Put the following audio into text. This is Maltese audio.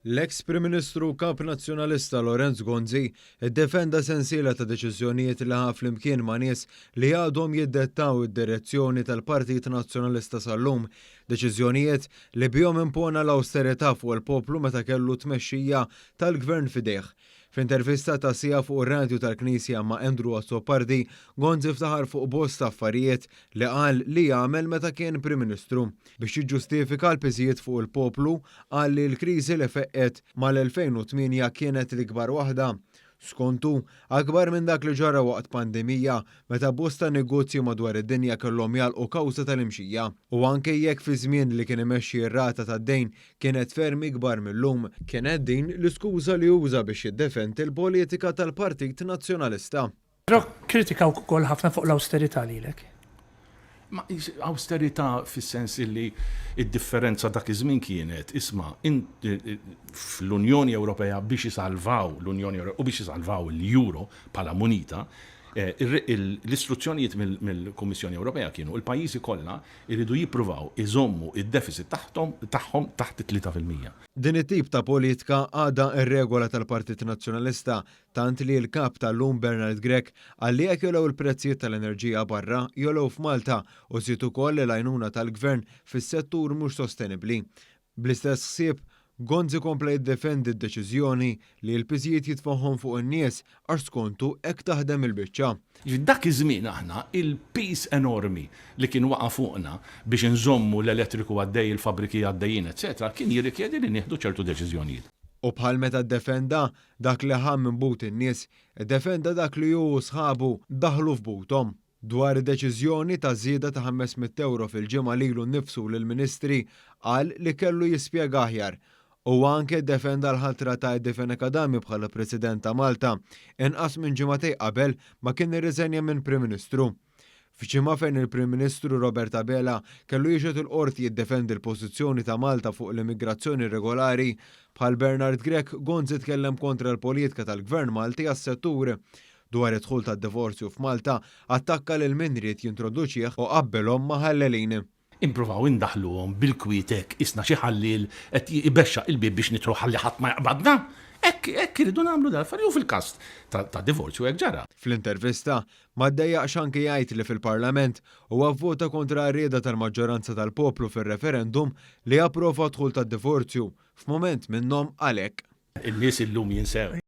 L-eks Prim Ministru u Kap Nazzjonalista Lawrence Gonzi ddefenda sensiela ta' deċiżjonijiet li ħa flimkien ma' nies li għadhom jiddettaw id-direzzjoni tal-Partit Nazzjonalista sal-lum. Deċiżjonijiet li bihom impona l-awsterità fuq il-poplu meta kellu t-tmexxija tal-Gvern f'idejh. F'intervista ta' siegħa fuq ir-radju tal-Knisja ma' Andrew Azzopardi, Gonzi ftaħar fuq bosta affarijiet li qal li għamel meta kien Prim Ministru. Biex jiġġustifika l-piżijiet fuq il-poplu, qal li l-kriżi li feqqgħet mal-2008 kienet l-ikbar waħda. Skontu, akbar minn dak li ġara waqt pandemija meta bosta negozji madwar id-dinja kellhom jagħlqu kawża tal-imxija. U anke jekk fiż-żmien li kien imexxi r-rata tad-dejn kienet ferm ikbar mil-lum, kienet din l-iskuża li uża biex jiddefendi l-politika tal-Partit Nazzjonalista. Però kkritikawk ukoll ħafna fuq l-awsterità lilek. Ma awsterità fis-sens illi d-differenza dak iż-żmien kienet, isma' fl-Unjoni Ewropea biex isalvaw l-Unjoni Ewropea u biex isalvaw l-euro bħala munita, l-istruzzjonijiet mill-Kummissjoni Ewropea kienu l-pajjiżi kollha jridu jippruvaw iżommu d-deficit tagħhom taħt it-3%. Din it-tip ta' politka għadha r-regola tal-Partit Nazzjonalista tant li l-Kap tal-lum Bernard Grech qal li jekk jogħlew il-prezzijiet tal-enerġija barra, jogħlew f'Malta u żied ukoll li l-għajnuna tal-Gvern fis-settur mhux sostenibbli. Bl-istess ħsieb, Gonzi kompla jiddefendi d-deċiżjoni li l-piżijiet jitfagħhom fuq in-nies għax skontu hekk taħdem il-biċċa. Jiġifieri dak iż-żmien aħna il-piż enormi li kien waqa' fuqna biex inżommu l-elettriku għaddej, il-fabbriki għaddejjin, eċċetera, kien jirrikjedi li nieħdu ċertu deċiżjonijiet. U bħal meta ddefenda dak li ħa minn but in-nies, iddefenda dak li hu u sħabu daħlu f'buthom. Dwar id-deċiżjoni ta' żieda ta' 500 ewro fil-ġimgħa lilu nnifsu u lill-Ministri, qal li kellu jispjega aħjar. Huwa anke ddefenda l-ħatra ta' Eddie Fenech Adami bħala President ta' Malta, inqas minn ġimagħtej qabel ma kien irriżenja minn Prim Ministru. F'ġimgħa fejn il-Prim Ministru Robert Abela kellu jixhed il-Qorti jiddefendi l-pożizzjoni ta' Malta fuq l-immigrazzjoni irregolari, bħal Bernard Grech, Gonzi tkellem kontra l-politka tal-Gvern Malti għas-settur. Dwar id-dħul tad-divorzju f'Malta, attakka lil min ried jintroduċih u qabbelhom ma' ħallelin. Inpruvaw indaħħluhom bil-kwiet hekk qisna xi ħalliel qed ibexxaq il-bieb biex nidħlu ħalli ħadd ma jaqbadna. Hekk hekk iridu nagħmlu dan l-affarijiet u fil-każ ta' divorzju hekk ġara. Fl-intervista, ma ddejjaqx anki jgħid li fil-Parlament huwa vvota kontra r-rieda tal-maġġoranza tal-poplu fir-referendum li approva d-dħul tad-divorzju, f'mument minnhom qal hekk. In-nies illum jinsew.